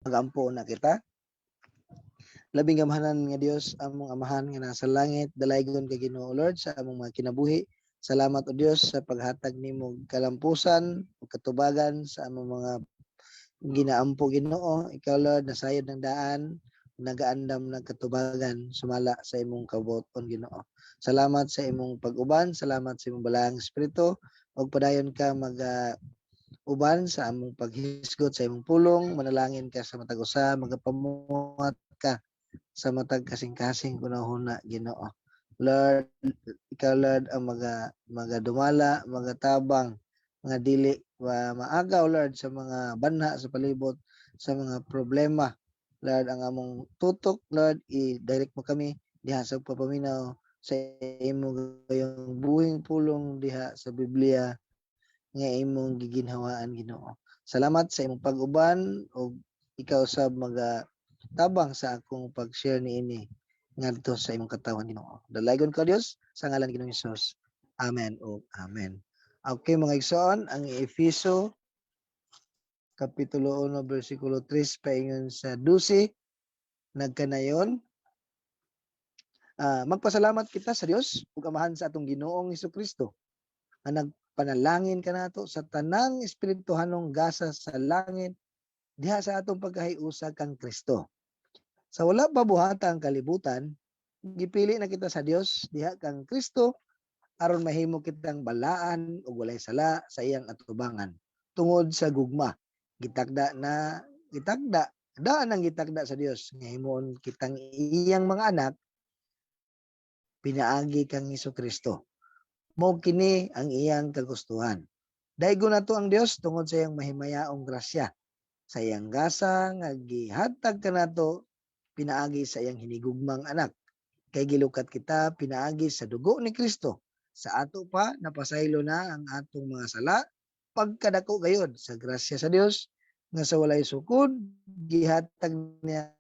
Magampo na kita. Labing gamhanan nga Dios, among Amahan nga nasa langit, dalaygon ka, Ginoo Lord, sa among mga kinabuhi. Salamat, o Dios, sa paghatag nimo kalampusan ug katubagan sa among mga ginaampo, Ginoo. Ikaw, Lord, nasayod ng daan, nagaandam ng katubagan sumala sa imong kabubut-on, Ginoo. Salamat sa imong pag-uban, salamat sa imong Balaang Espiritu ug padayon ka mag uban sa among paghisgot sa imong pulong. Manalangin ka sa matag usa, magapamuhat ka sa matag kasing-kasing hunahuna, Ginoo. Lord, ikaw, Lord, ang magadumala, magatabang, mga dili maagaw, Lord, sa mga banha sa palibot, sa mga problema. Lord, ang among tutok, Lord, i-direct mo kami diha sa pagpapaminaw sa imong gayong buhing pulong diha sa Biblia nga imong giginhawaan, Ginoo. Salamat sa imong pag-uban ug ikaw sab maga tabang sa akong pag-share niini ngadto sa imong katawhan, Ginoo. Dalaygon ka, Dios, sa ngalan ni Ginoong Hesus. Amen ug amen. Okay, mga igsoon, ang Efeso kapitulo 1 bersikulo 3 paingon sa 12 nagkanayon. Magpasalamat kita sa Dios ug Amahan sa atong Ginoong Kristo nga nagpanalangin kanato sa tanang espirituhanong gasa sa langit diha sa atong pagkahiusa kang Kristo. Sa wala pa buhata ang kalibutan, gipili na kita sa Dios diha kang Kristo aron mahimo kitang balaan ug walay sala sa iyang atubangan. Tungod sa gugma, gitakda na gitakda daan ang gitakda sa Dios nga himuon kitang iyang mga anak pinaagi kang Kristo. Mao kini ang iyang kagustuhan. Daygon nato ang Dios tungod sa iyang mahimayaong grasya, sa iyang gasa nga gihatag kanato pinaagi sa iyang hinigugmang anak. Kay gilukat kita pinaagi sa dugo ni Kristo. Sa ato pa napasaylo na ang atong mga sala, pagkadako gayod sa grasya sa Dios nga sa walay sukod gihatag niya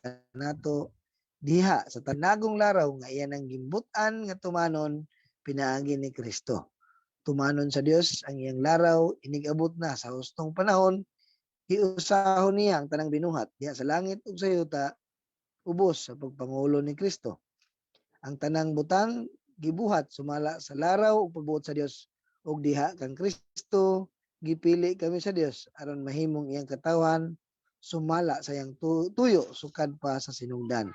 kanato diha sa tanagong laraw nga iyan ang gimbut-an nga tumanon pinaagi ni Kristo. Tumanon sa Dios ang iyang laraw, inig-abot na sa hustong panahon, hiusahon niya ang tanang binuhat diha sa langit ug sa yuta ubos sa pagpangulo ni Kristo. Ang tanang butang gibuhat sumala sa laraw ug pagbuot sa Dios, ug diha kang Kristo gipili kami sa Dios aron mahimong iyang katawhan sumala sa iyang tuyo sukad pa sa sinugdan.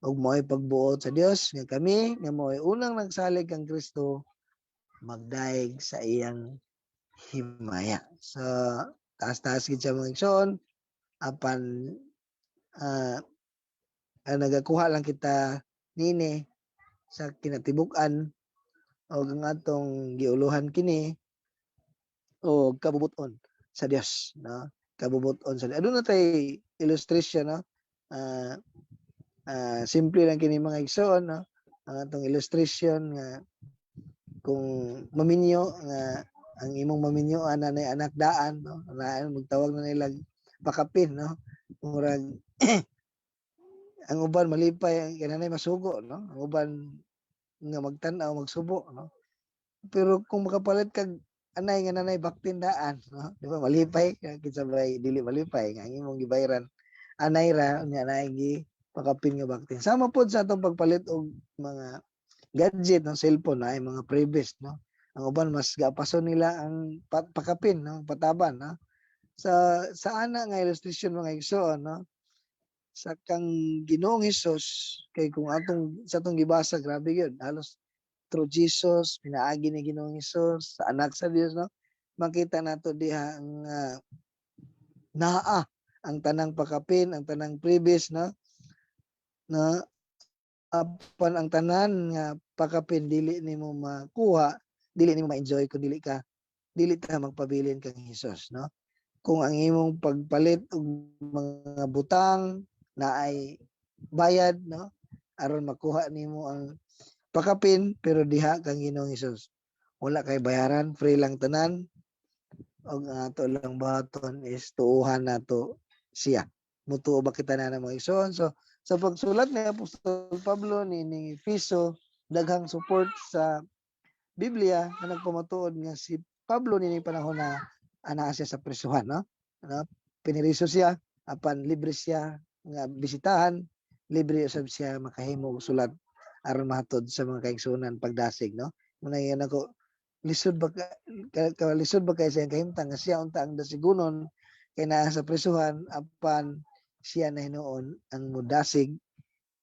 Ug mao'y pagbuot sa Dios nga kami nga mao'y unang nagsalig kang Kristo magdayeg sa iyang himaya. So taas-taas gid siya, mga igsoon, apan nagakuha lang kita nini sa kinatibuk-an og ang atong giuluhan kini og kabubut-on sa Dios, no? Kabubut-on sa Dios. Aduna tay illustration, no? Simple lang kini, mga igsoon, no? Ang atong illustration nga kung maminyo nga ang imong maminyo ana nay anak daan, no, na magtawag na nila pakapin, no? Murag ang uban malipay ang kananay masugo, no? Ang uban nga magtan-aw magsubo, no? Pero kung makapalit kag anay nga nanay baktin daan, no, di ba malipay ka? Kinsa bay dili malipay nga ang imong gibayran anay ra, unya naay gi pakapin nga baktin? Sama pod sa atong pagpalit og mga gadget ng cellphone, ay mga previous, no? Ang uban mas gapaso nila ang pakapin, no, pataban, no? Sa ana nga illustration, mga igsoon, no, sa kang Ginoong Hesus, kay kung atong sa atong gibasa, grabe gyud, halos through Jesus, pinaagi ni Ginoong Hesus sa anak sa Dios, no? Makita nato diha ang naa ang tanang pakapin, ang tanang previous, no, na apan ang tanan nga pakapin dili nimo makuha, dili nimo ma-enjoy kung dili ta magpabilin kang Hesus, no? Kung ang imong pagpalit og mga butang na ay bayad, no, aron makuha nimo ang pakapin, pero diha kang Ginoong Hesus wala kay bayaran, free lang tanan, og ang ato lang buhaton is tuuhan nato siya. Mutuo ba kita na mga igsoon? So sa pagsulat ni Apostol Pablo ni Efeso, daghang support sa Biblia nga nagpamatuod nga si Pablo nining panahon na anaa siya sa presuhan, no, ano, piniriso siya. Apan libre siya nga bisitahan, libre usab siya makahimo og sulat aron mahatod sa mga kaigsuonan pagdasig, no? Mao na ako lisod ba ka lisod ba kay sa iyang kahimtang nga siya unta ang dasigunon kay naa sa prisuhan, apan siya na hinuon ang mudasig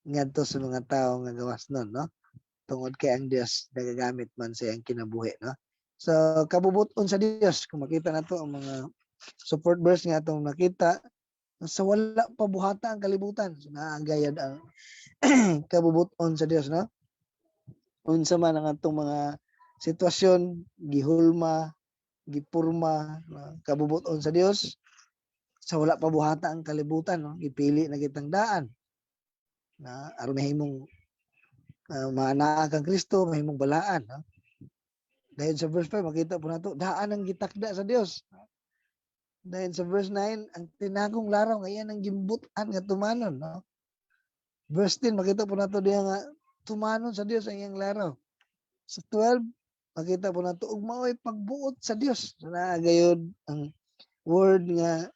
ngadto sa mga tawo nga gawas nun, no? Tungod kay ang Dios nagagamit man sa iyang kinabuhi, no? So kabubuton sa Dios, kung makita nato ang mga support verse nga atong nakita, sa wala pa buhata ang kalibutan, so naa gayud ang kabubuton sa Dios, no? Unsa man ang atong mga sitwasyon, gihulma, gipurma, no? Kabubuton sa Dios sa wala pa buhata ang kalibutan, no? Gipili na kitang daan na aron mahimong maanaa kang Kristo, mahimong balaan, no? Dahil sa verse 5, makita po nato daan ang gitakda sa Dios. Dahil sa verse 9, ang tinagong laraw nga iyan ang gimbutan nga tumanon, no? Verse 10, makita po nato diya nga tumanon sa Dios ang iyang laraw. Sa 12, makita po nato ug mao'y pagbuot sa Dios. So, naa gayud ang word nga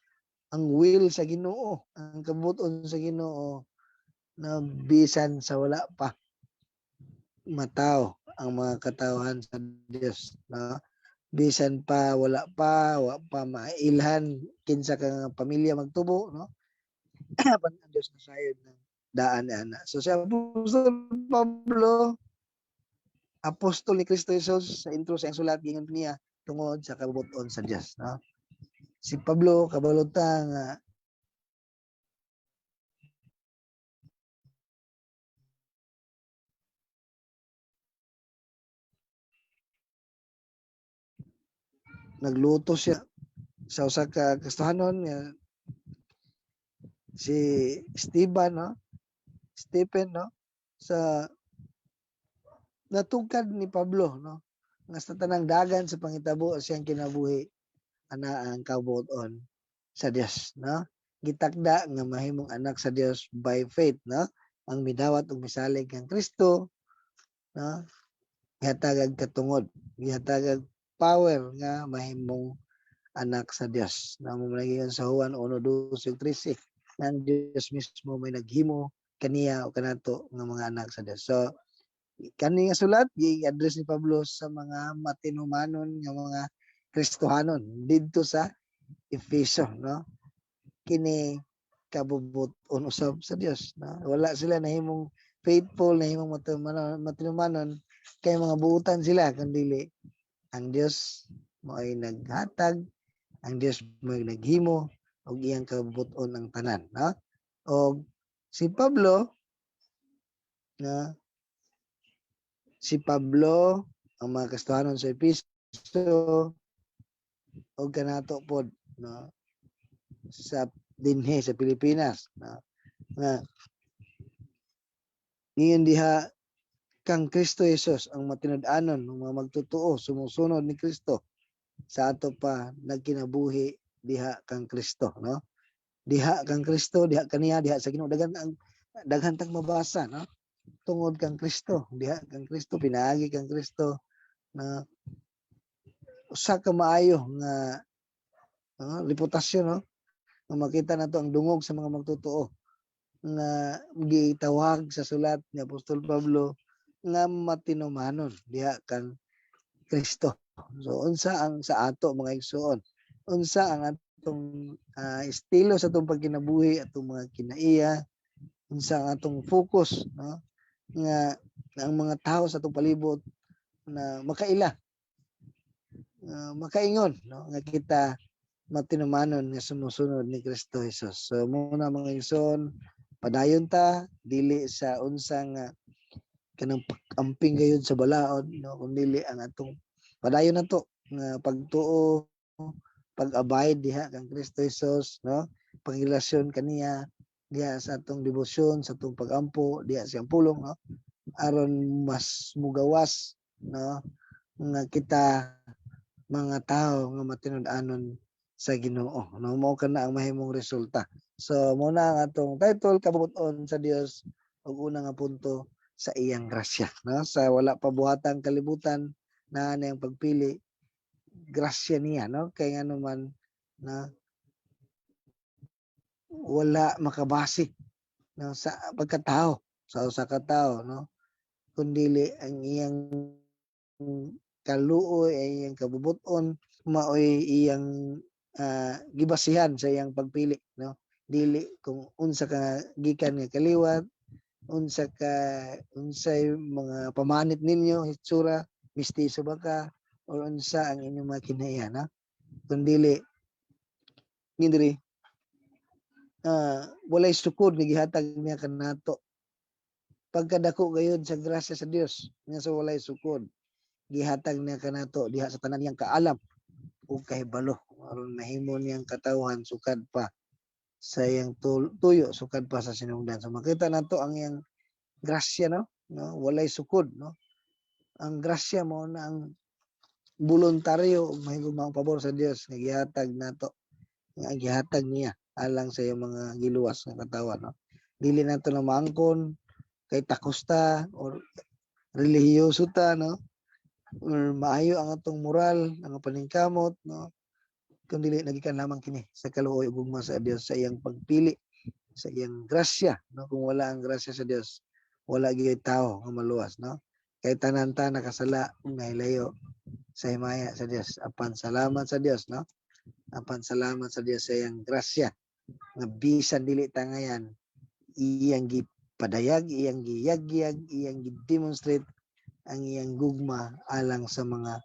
ang will sa Ginoo, ang kabuoton sa Ginoo na bisan sa wala pa mataw ang mga katawhan sa Dios, no? Bisan pa wala pa, wa pa mailhan kinsa ka nga pamilya magtubo, no? Apan ang Dios nasayod ng daan ni ana. So si Apostol Pablo, apostol ni Kristo Jesus, sa intro sa iyang sulat giingon niya tungod sa kabuoton sa Dios, no? Si Pablo kabalo ta nga nagluto siya sa usa ka Kristohanon nga si Esteban, no? Stephen, no? Sa natugkad ni Pablo, no? Nga sa tanang dagan sa pangitabo siyang kinabuhi ana ang kabuoton sa Dios, no? Gitakda nga mahimong anak sa Dios by faith, no? Ang midawat ug misalig kang Kristo, no? Gihatagag katungod, gihatagag power nga mahimong anak sa Dios. Na mo man sa Juan 1:12-13 nga ang Dios mismo may naghimo kaniya o kanato nga mga anak sa Dios. So kani nga sulat gi-address ni Pablo sa mga matinumanon nga mga Kristohanon didto sa Efeso, no? Kini kabubuton usab sa Dios, no? Wala sila nahimong faithful, nahimong matinumanon kay mga buutan sila, kun dili ang Dios mo'y naghatag, ang Dios mo'y naghimo og iyang kabubuton ang tanan, no? Og si Pablo, no? Si Pablo, ang mga Kristohanon sa Efeso og kanato pod, no, sa dinhi sa Pilipinas, no, nga ngayon diha kang Kristo Jesus ang matinud-anon ng mga magtotoo sumusunod ni Kristo sa ato pa nagkinabuhi diha kang Kristo, no? Diha kang Kristo, diha kaniya, diha sa Ginoo. Daghan ang daghan tag mabasa, no, tungod kang Kristo, diha kang Kristo, pinaagi kang Kristo na usa ka maayo nga, no, reputasyon, no, nga makita nato ang dungog sa mga magtotoo nga gitawag sa sulat ni Apostol Pablo nga matinumanon diha kang Kristo. So unsa ang sa ato, mga igsuon? Unsa ang atong estilo sa atong pagkinabuhi, atong mga kinaiya? Unsa ang atong focus, no? Nga ang mga tao sa atong palibot na makaila, makaingon, no, nga kita matinumanon nga sumusunod ni Kristo Jesus. So muna, mga igsoon, padayon ta dili sa unsa nga kanang amping gayud sa balaod, no, kun dili ang atong padayon nato nga pagtuo, pag-abide diha kang Kristo Jesus, no, pagrelasyon kaniya diha sa atong debosyon, sa atong pagampo diha sa iyang pulong, no, aron mas mugawas, no, nga kita mga tao nga matinud-anon sa Ginoo, no? Mao kana ang mahimong resulta. So mo na ang atong title, kabubuton sa Dios, ug una nga punto, sa iyang grasya, no? Sa wala pa buhatang kalibutan na ang pagpili, grasya niya, no? Kay ngano man na Wala makabase, no, sa pagkatao sa usa ka tawo, no, kundili ang iyang kaluoy ay iyang kabubut-on, maoy iyang gibasihan sa iyang pagpili, no? Dili kung unsa ka gikan nga kaliwat, unsa ka unsay mga pamanit ninyo, hitsura, mistiso ba ka or unsa ang inyong mga kinaiya, no? Kundili diri walay sukod nga gihatag niya kanato. Pagkadako gayud sa grasya sa Dios nga sa walay sukod gihatag niya kanato diha sa tanan niyang kaalam ug kahibalo aron mahimo niyang katawhan sukad pa sa iyang tuyo, sukad pa sa sinugdan. So makita nato ang iyang grasya, no? Walay sukod, no? Ang grasya mo na ang voluntaryo ug mahigugmaong pabor sa Dios nga gihatag nato, nga gihatag niya alang sa iyang mga giluwas nga katawhan, no? Dili nato na maangkon kay takos ta or relihiyoso ta, no, or maayo ang atong moral, ang paningkamot, no, kun dili nagikan lamang kini sa kaluoy ug gugma sa Dios sa iyang pagpili, sa iyang grasya, no? Kung wala ang grasya sa Dios, wala gyud tawo nga maluwas, no? Kay tanan ta nakasala ug nahilayo sa himaya sa Dios. Apan salamat sa Dios, no? Apan salamat sa Dios sa iyang grasya nga bisan dili ta ngayan, iyang gipadayag, iyang giyagyag, iyang gi-demonstrate ang iyang gugma alang sa mga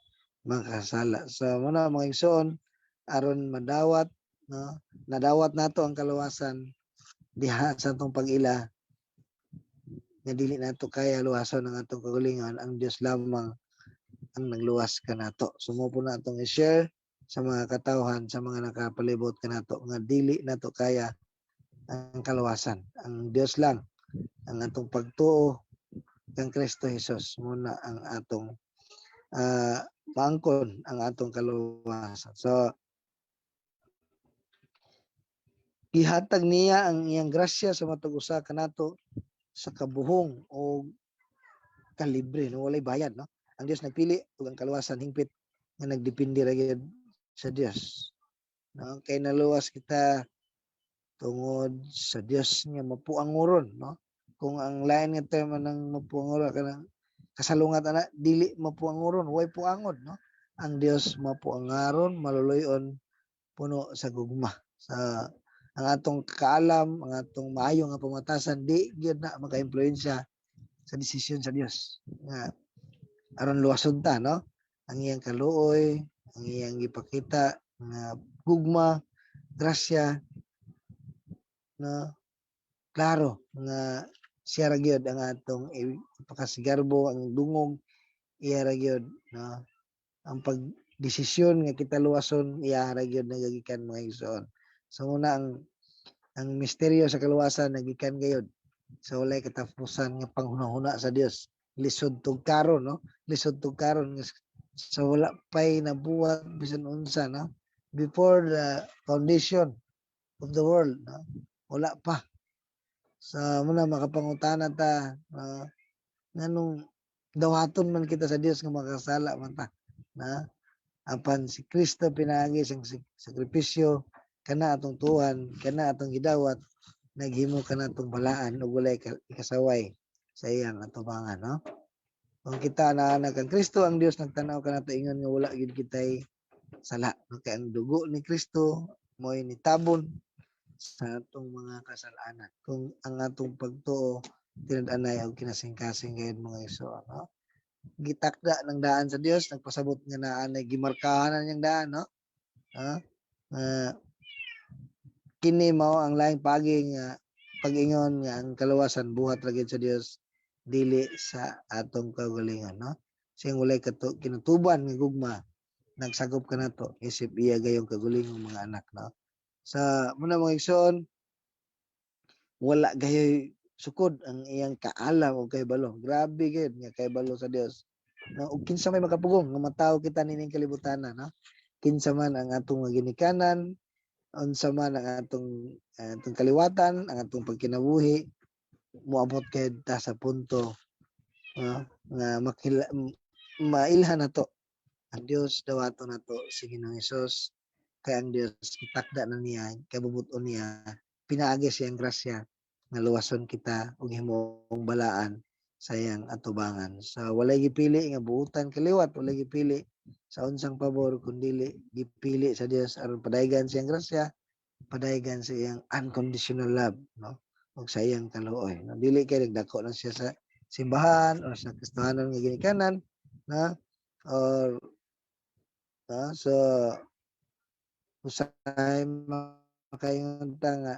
makasala. So muna, mga igsoon, aron madawat, no, nadawat nato ang kaluwasan diha sa atong pag-ila nga dili nato kaya luwason ang atong kaugalingon, ang Dios lamang ang nagluwas kanato. So mao po na atong i-share sa mga katawhan, sa mga nakapalibot kanato nga dili nato kaya ang kaluwasan. Ang Dios lang, ang atong pagtuo kang Kristo Jesus muna ang atong maangkon ang atong kaluwasan. So gihatag niya ang iyang grasya sa matag usa kanato sa kabuhong o kalibre, no? Walay bayad, no? Ang Dios nagpili ug ang kaluwasan hingpit nga nagdepende ra gyud sa Dios, no? Kay naluwas kita tungod sa Dios nga mapuanguron, no? Kung ang lain nga term ng mapuanguron, kanang kasalungat ana, dili mapuanguron, way puangod, no? Ang Dios mapuangaron, maluluyon, puno sa gugma. Sa ang atong kaalam, ang atong maayo nga pamatasan, di gyud na maka-impluwensya sa desisyon sa Dios nga aron luwason ta, no? Ang iyang kaluoy, ang iyang gipakita nga gugma, grasya, no, klaro nga siya ra gyud ang atong ipakasigarbo, ang dungog iya ra gyud, no? Ang pagdesisyon nga kita luwason, iya ra gyud nagagikan, mga igsoon. So muna ang misteryo sa kaluwasan nagikan gayud sa walay katapusan nga panghunahuna sa Dios lisod tug karon, no? Lisod tug karon nga sa wala pay nabuhat bisan unsa, no, before the foundation of the world, no, wala pa. Sa muna makapangutana ta, no, nganong dawaton man kita sa Dios nga makasala man ta na? Apan si Kristo, pinaagi sang sakripisyo, kana atong tuhan, kana atong gidawat, naghimo kanatong balaan ug walay ikasaway sa iyang atubangan, no? Kung kita naa kang Kristo, ang Dios nagtanaw kanato ingon nga wala gyud kitay sala, no? Kay ang dugo ni Kristo mo'y nitabon sa atong mga kasalanan kung ang atong pagtuo tinud-anay og kinasingkasing gayud, mga igsoon, no? Gitakda ng daan sa Dios, nagpasabot nga naa nay gimarkahan na niyang daan, no? Ha, nga kini mao ang laing paagi nga pag-ingon nga ang kaluwasan buhat ra gyud sa Dios, dili sa atong kaugalingon, no? Siyang walay kinutuban nga gugma nagsagop kanato isip iya gayong kagulingong mga anak, no? Sa muna, mga igsoon, wala gayoy sukod ang iyang kaalam o kahibalo. Grabe gyud nga kahibalo sa Dios, no? Ug kinsa may makapugong nga matawo kita nining kalibutan, no? Kinsa man ang atong mga ginikanan, unsa man ang atong kaliwatan, ang atong pagkinabuhi, moabot kay ta sa punto, no, nga mailhan nato ang Dios, dawaton nato si Ginoong Hesus, kay ang Dios gitakda na niya kabubuton niya. Pinaagi sa iyang grasya nga luwason kita ug himong balaan sa iyang atubangan. Sa walay gipili nga buutan kaliwat, walay gipili sa unsang pabor, kundili gipili sa Dios aron padaygan sa iyang grasya, padaygan sa iyang unconditional love, no, ug sa iyang kaluoy, no? Dili kay nagdako na siya sa simbahan or sa Kristohanon nga ginikanan, no, or, no? So usahay makaingon ta nga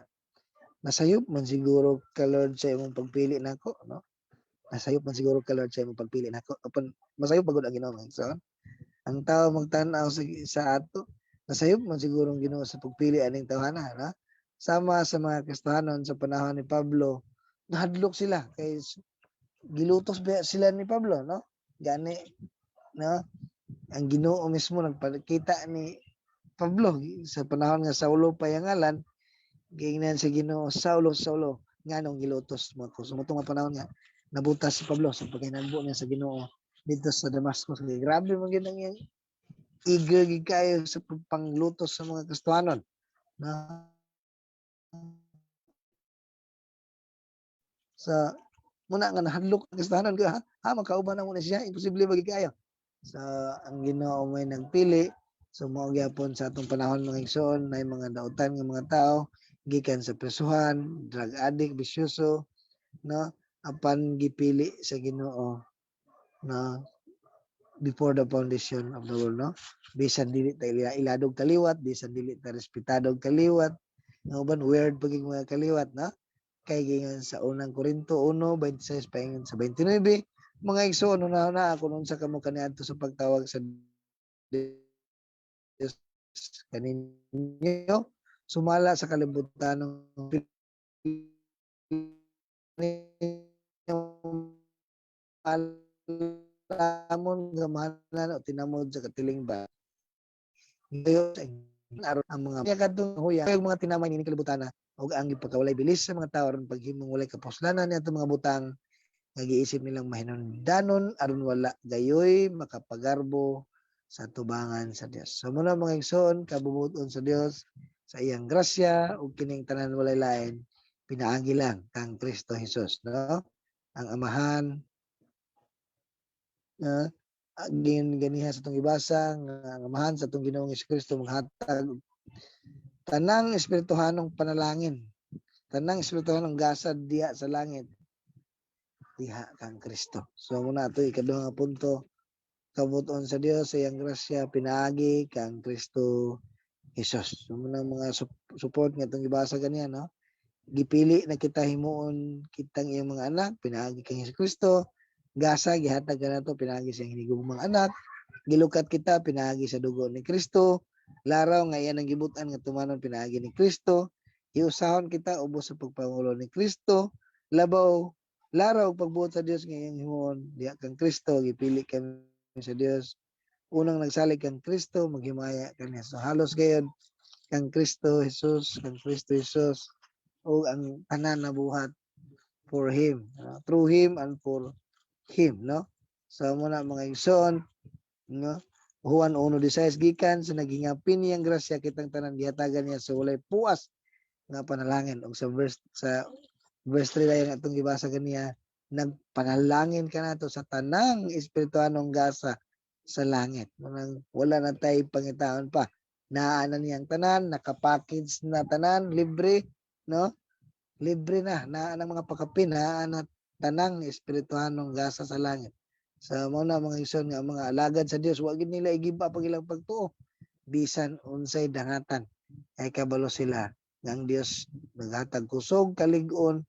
nasayop man siguro ka, Lord, sa imong pagpili nako, no? Nasayop man siguro ka, Lord, sa imong pagpili nako. Apan masayop pagod ang Ginoo. So ang tao magtan-aw sa ato, nasayop man siguro ang Ginoo sa pagpili aning tawhana, no? Sama sa mga Kristohanon sa panahon ni Pablo, nahadlok sila kay gilutos ba sila ni Pablo, no? Gani, no, ang Ginoo mismo nagpakita ni Pablo sa panahon nga Saulo pa yang ngalan. Giingnan sa Ginoo, "Saulo, Saulo, nganong gilutos mo ako?" So mao nga panahon nga nabutas si Pablo sa pagkahinagbo niya sa Ginoo dito sa Damascus. Grabe man gyud ang iyang eager gid kayo sa panglutos sa mga Kristohanon, no? Sa muna nga nahadlok ang Kristohanon ha, ha makauban na mo ni siya, imposible ba gid kayo. So ang Ginoo may nagpili. So mao gyapon sa atong panahon, mga igsoon, nay mga dautan nga mga tao gikan sa presuhan, drug addict, bisyoso, no, apan gipili sa Ginoo, no, before the foundation of the world, no? Bisan dili ta iladog kaliwat, bisan dili ta respetadog kaliwat, nga uban weird paging mga kaliwat, no? Kay giingon sa Unang Korinto 1:26 paingon sa 29, "Mga igsoon, una ako unsa kamo kaniadto sa pagtawag sa Dios kaninyo, sumala sa kalibutan ng malamon, gamhanan o tinamod sa katilingban." Aron ang mga kadtong huya ang mga tinamay niini kalibutan ug ang gipagkawalay bilis sa mga tawo aron paghimong walay kapuslanan niadtong mga butang nga giisip nilang mahinungdanon, aron wala gayoy makapagarbo sa tubangan sa Dios. So muna, mga igsoon, kabubuton sa Dios sa iyang grasya ug kining tanan walay lain, pinaagi lang kang Kristo Jesus, no? Ang Amahan na uh, ganiha sa atong gibasa nga ang Amahan sa atong Ginoong Kristo maghatag tanang espirituhanong panalangin, tanang espirituhanong gasad diha sa langit, diha kang Kristo. So muna ato ikaduha nga punto, kabuton sa Dios sa iyang grasya pinaagi kang Kristo Jesus. So muna mga support nga atong gibasa ganiya, no? Gipili na kita, himuon kitang iyang mga anak pinaagi kang Hesus Kristo. Gasa gihatag kanato pinaagi sa iyang hinigugmang Anak. Gilukat kita pinaagi sa dugo ni Kristo. Laraw nga iyan ang gibutan nga tumanon pinaagi ni Kristo. Giusahon kita ubos sa pagpangulo ni Kristo. Labaw, laraw pagbuot sa Dios nga iyang himuon diha kang Kristo. Gipili kami sa Dios. Unang nagsalig kang Kristo, maghimaya kaniya. So halos gayod kang Kristo Jesus, kang Kristo Jesus o ang tanan na buhat for him, no? Through him and for him, no? So muna, mga igsoon, no, Juan 1:16, "Gikan sa naghingapin niyang grasya kitang tanan gihatagan niya sa walay puas nga panalangin." Ug sa verse 3 dayon atong gibasa ganiya, nagpanalangin kanato sa tanang espirituhanong gasa sa langit. Manang wala na tay pangitaon pa. Naa na niyang tanan, nakapackage na tanan, libre, no? Libre na, naa ang mga pakapin, naa na tanang espirituhanong gasa sa langit. Sa mao na, mga igsoon, nga mga alagad sa Dios, wa gid nila i-give up ang ilang pagtuo bisan unsay dangatan kay kabalo sila nga ang Dios naghatag kusog, kalig-on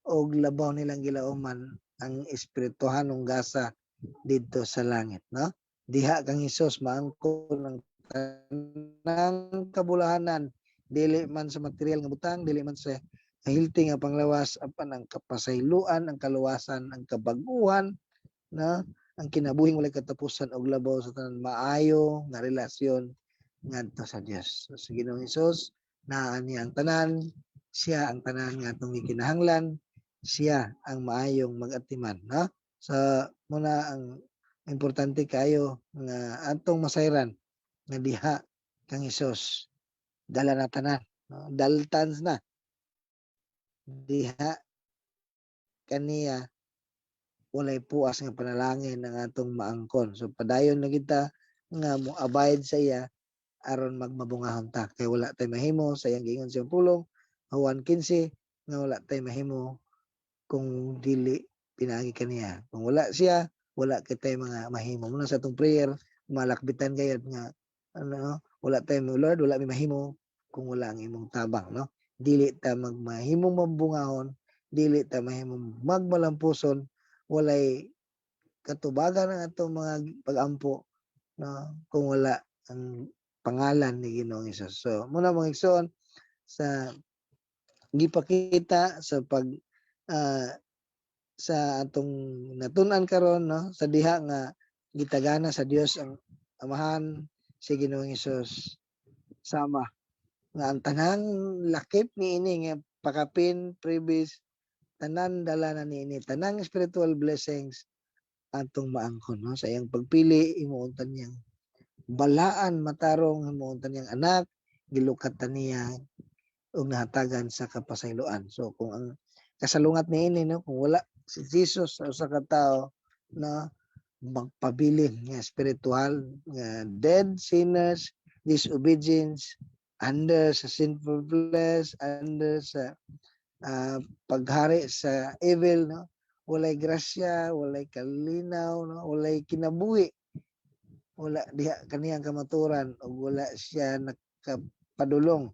og labaw nilang gilauman, ang espirituhanong gasa didto sa langit, no? Diha kang Hesus maangkon ang tanang kabulahanan, dili man sa material nga butang, dili man sa healthy nga panglawas, apan ang kapasayloan, ang kaluwasan, ang kabag-uhan, no, ang kinabuhing walay katapusan og labaw sa tanan, maayo nga relasyon ngadto sa Dios. So, sa Ginoong Hesus naa niya ang tanan, siya ang tanan nga atong gikinahanglan, siya ang maayong mag-atiman, no? So muna ang importante kayo nga atong masayran nga diha kang Hesus dala na tanan, no? Daltans na. Diha kaniya walay puas nga panalangin ang atong maangkon. So padayon na kita nga mo abide sa iya aron magmabungahon ta, kay wala tay mahimo sa iyang giingon sa iyang pulong, Juan 15, nga wala tay mahimo kung dili pinaagi kaniya. Kung wala siya, wala kitay mga mahimo. Muna sa atong prayer, malakbitan gayud nga ano, wala tay, Lord, wala mi mahimo kung wala ang imong tabang, no? Dili ta magmahimong mabungahon, dili ta mahimong magmalampuson, walay katubagan ang atong mga pagampo, no, kung wala ang pangalan ni Ginoong Hesus. So muna, mga igsoon, sa gipakita sa pag sa atong natun-an karon, no, sa diha nga gitagana sa Dios ang Amahan si Ginoong Hesus, sama nga ang tanang lakip niini nga pakapin, previous, tanan dala na niini, tanang spiritual blessings atong maangkon, no, sa iyang pagpili. Himuon niyang balaan, matarong, himuon niyang anak, gilukat ta niya ug nahatagan sa kapasayloan. So kung ang kasalungat niini, no, kung wala si Jesus sa usa ka tawo na magpabilin nga spiritual nga dead sinners, disobedience, under sa sinful flesh, under sa paghari sa evil, no, walay grasya, walay kalinaw, no, walay kinabuhi, wala diha kaniyang kamaturan ug wala siya nakapadulong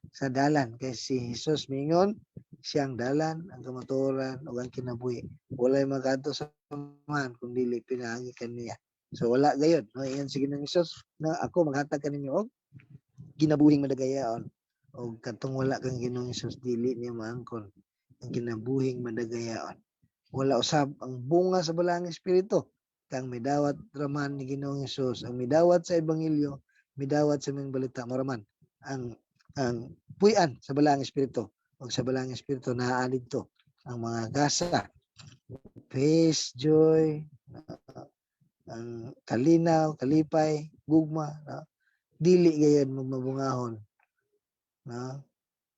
sa dalan, kay si Jesus mingon siyang dalan, ang kamatuoran ug ang kinabuhi. Walay makadto sa Amahan kung dili pinaagi kaniya. So wala gayud, no? Ingon si Ginoong Hesus na ako maghatag kaninyo og kinabuhing madagayaon, og katong wala kang Ginoong Hesus, dili niya maangkon ang kinabuhing madagayaon. Wala usab ang bunga sa Balaang Espiritu kang midawat raman ni Ginoong Hesus. Ang midawat sa ebanghelyo, midawat sa maayong balita, mao raman ang puy-an sa Balaang Espiritu, ug sa Balaang Espiritu naa didto ang mga gasa, peace, joy, ang kalinaw, kalipay, gugma, no? Dili gayud magmabungahon, no,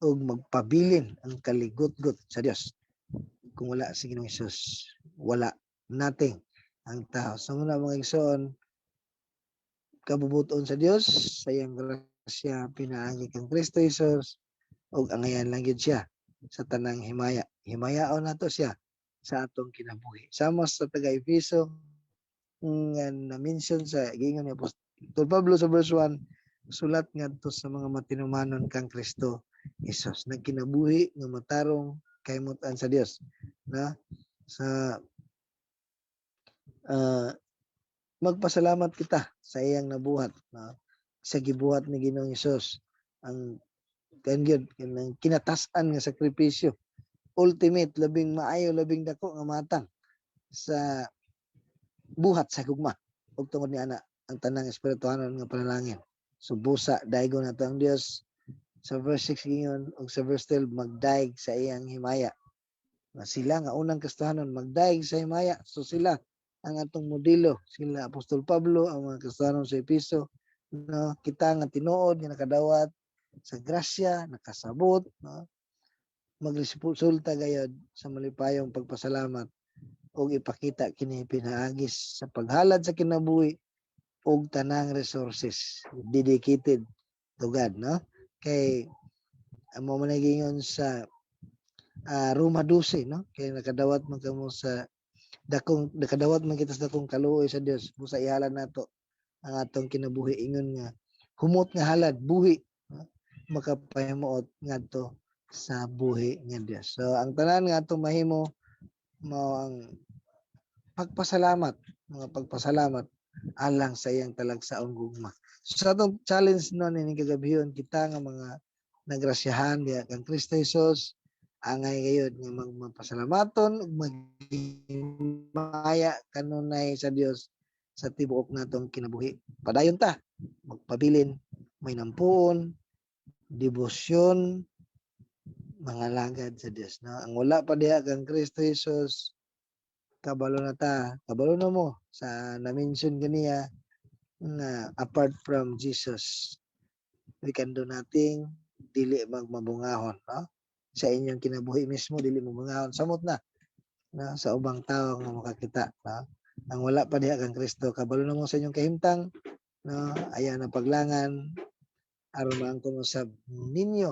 ug magpabilin ang kaligutgot sa Dios kung wala si Ginoong Hesus. Wala, nothing ang tao. So muna, mga igsoon, kabubuton sa Dios sa iyang grasya pinaagi kang Kristo Jesus, ug angayan lang gyud siya sa tanang himaya. Himayaon nato siya sa atong kinabuhi. Sama sa taga Efeso nga na-mention sa giingon ni Apostol Pablo sa verse 1, sulat ngadto sa mga matinumanon kang Kristo Jesus, nagkinabuhi nga matarong kaimutan sa Dios, na sa magpasalamat kita sa iyang nabuhat, no? Sa gibuhat ni Ginoong Hesus, ang kan gyud kanang kinatas-an nga sakripisyo, ultimate, labing maayo, labing dako nga matang sa buhat sa gugma, ug tungod ni ana ang tanang espirituhanon nga panalangin. So busa daygon nato ang Dios. Sa verse 6 giingon ug sa verse 12, magdaig sa iyang himaya, nga sila nga unang Kristohanon magdaig sa himaya. So sila ang atong modelo, sila Apostol Pablo, ang mga Kristohanon sa Epeso, no? Kita nga tinuod nga nakadawat sa grasya, nakasabot, no, magresulta gayod sa malipayong pagpasalamat ug ipakita kini pinaagis sa paghalad sa kinabuhi ug tanang resources dedicated to God, no? Kay amo man giingon sa Roma 12, no, kay nakadawat man kamo sa dakong, nakadawat man kita sa dakong kaluoy sa Dios, busa ihalad nato ang atong kinabuhi ingon nga humot nga halad, buhi, no? Makapahimuot ngadto sa buhi nga Dios. So ang tanan nga atong mahimo mao ang pagpasalamat, mga pagpasalamat alang sa iyang talagsaong gugma. So sa atong challenge, no, nining kagabhion, kita nga mga nagrasyahan diha kang Kristo Jesus, angay gayud nga magmapasalamaton ug maghimaya kanunay sa Dios sa tibuok natong kinabuhi. Padayon ta magpabilin may nampuon, debosyon, mga lagad sa Dios, no? Ang wala pa diha kang Kristo Jesus, kabalo na ta, kabalo na mo sa na-mention ganiya nga apart from Jesus, we can do nothing, dili magmabungahon, no? Sa inyong kinabuhi mismo, dili mo mangahon, samot na na sa ubang tao nga makakita, no? Ang wala pa diha kang Kristo, kabalo na mo sa inyong kahimtang, no? Ayaw na paglangan aron maangkon usab ninyo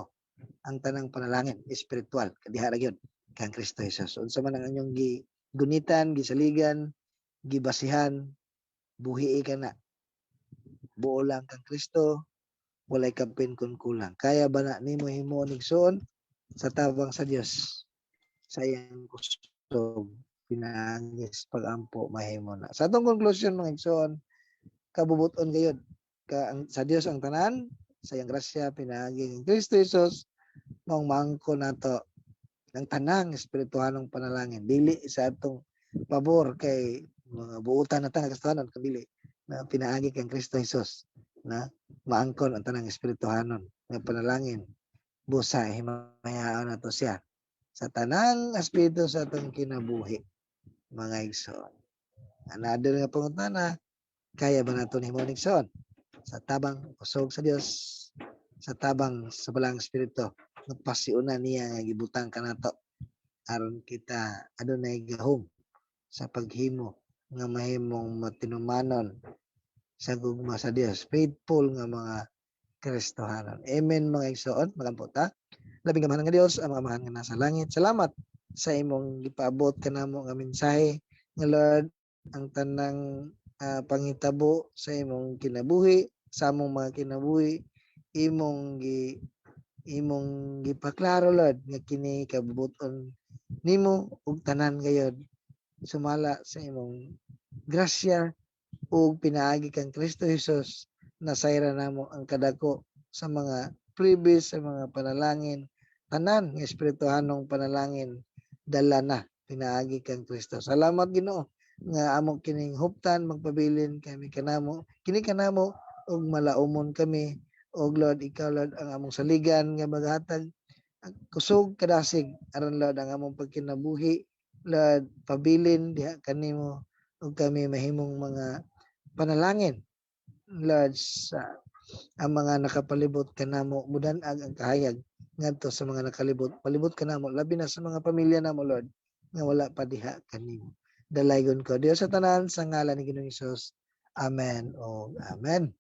ang tanang panalangin espiritual kadiha ra gyud kang Kristo Jesus. Unsa man ang inyong gigunitan, gisaligan, gibasihan, buhi ka na. Buo lang kang Kristo, walay kapin kun kulang. Kaya ba na nimo himuon, igsoon, sa tabang sa Dios, sa iyang kusog, pinaagi sa pag-ampo, mahimo na. Sa atong conclusion, mga igsoon, kabubuton gayud ka ang, sa Dios ang tanan, sa iyang grasya pinaagi kang Kristo Jesus, maong maangkon nato ng tanang espirituhanong panalangin, dili sa atong pabor kay mga buutan na ta nga Kristohanon, kundi na pinaagi kang Kristo Jesus na maangkon ang tanang espirituhanon nga panalangin. Busa himayaon nato siya sa tanang aspeto sa atong kinabuhi, mga igsoon. Another nga pangutana, kaya ba nato himuon, igsoon, sa tabang kusog sa Dios, sa tabang sa Balaang Espiritu nga pasiuna niya nga gibutang kanato aron kita adunay gahom sa paghimo nga mahimong matinumanon sa gugma sa Dios, faithful nga mga Kristohanon? Amen, mga igsoon. Magampo ta. Labing gamahan nga Dios, ang mga amahan nga nasa langit. Salamat sa imong gipaabot kanamo nga mensahe nga, Lord, ang tanang panghitabo sa imong kinabuhi, sa among mga kinabuhi, imong gipaklaro, Lord, nga kini kabubuton nimo ug tanan gayod sumala sa imong grasya ug pinaagi kang Kristo Jesus, nasayran namo ang kadako sa mga previous sa mga panalangin. Tanan nga espirituhanong panalangin, dala na pinaagi kang Kristo. Salamat, Ginoo, nga amo kining huptan, magpabilin kami kanamo kini kanamo ug malaumon kami og, Lord, ikaw, Lord, ang among saligan nga maghatag ang kusog, kadasig, aron, Lord, ang among pagkinabuhi, Lord, pabilin diha kanimo ug kami mahimong mga panalangin, Lord, sa ang mga nakapalibot kanamo, mudan-ag ang kahayag ngadto sa mga nakalibot palibot kanamo, labi na sa mga pamilya namo, Lord, nga wala pa diha kanimo. Dalaygon ko Dios sa tanan sa ngalan ni Ginoong Hesus. Amen o amen.